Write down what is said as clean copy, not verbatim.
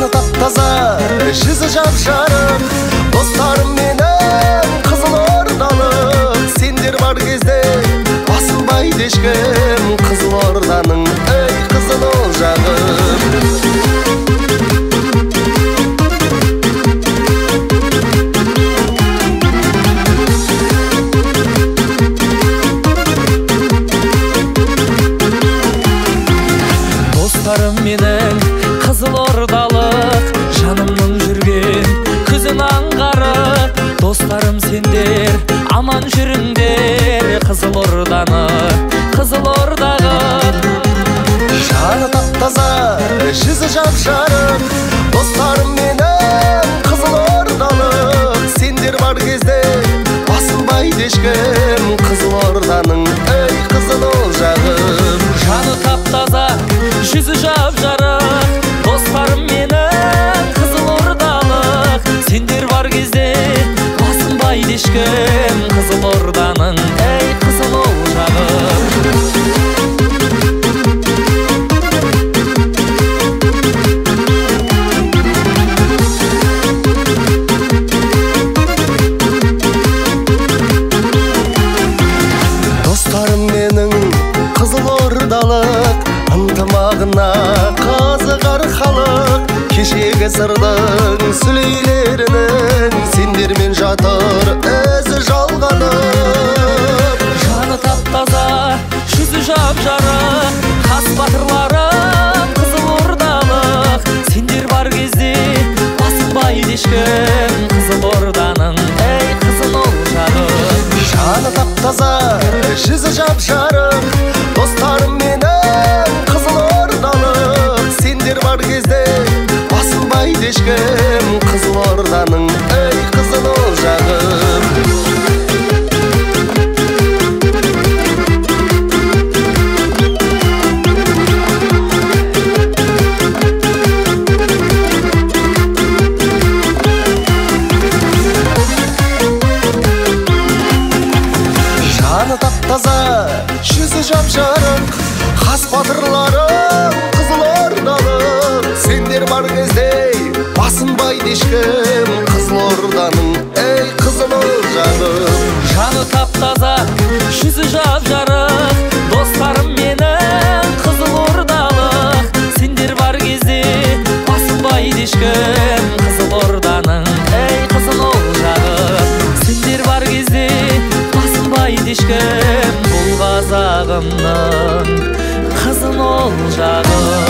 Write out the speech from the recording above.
Жаны тап-таза, жүзі жап-жарық, достарым менің Қызылордалық. Сендер бар кезде басылмайды ешкім, Қызылорданың, ей, қызыл ол жағым. Достарым менің Қызылордалық, жанымның жүрген күзін аңғарып. Достарым сендер аман жүріңдер, Қызылорданы Қызылордаға. Жаны тап-таза, жүзі жап-жарық, достарым менің Қызылордалық. Сендер бар кезде басылмайды ешкім, Қызылорданың, ей, қызыл ол жағым. Жаны тап-таза, жүзі жап-жарық, достарым менің Қызылордалық. Сендер бар кезде басылмайды ешкім, Қызылорданың, ей, қызыл ол жағым. Достарым менің Қызылордалық, ынтымағына қызығар халық. Кешегі сырдың сүлейлерінің сендермен жатыр ізі жалғанып. Жаны тап-таза, жүзі жап-жарық, хас батырларым Қызылордалық. Сендер бар кезде басылмайды ешкім, Қызылорданың, ей, қызыл ол жағым. Жаны тап-таза, жүзі жап-жарық, достарым менің Қызылордалық. Сендер бар кезде басылмайды ешкім, Қызылорданың, ей, қызыл ол жағым. Жаны тап-таза, жүзі жап-жарық, хас батырларым Қызылордалық. Сендер бар кезде басынбайды ешкім, Қызылорданың, ей, қызыл ол жағым. Жаны тап-таза, жүзі жап-жарық, достарым менің Қызылордалық. Сендер бар кезде басылмайды ешкім, Қызылорданың, ей, қызыл ол жағым. Сендер бар кезде басылмайды ешкім, бұл қазағымның қызыл ол жағым.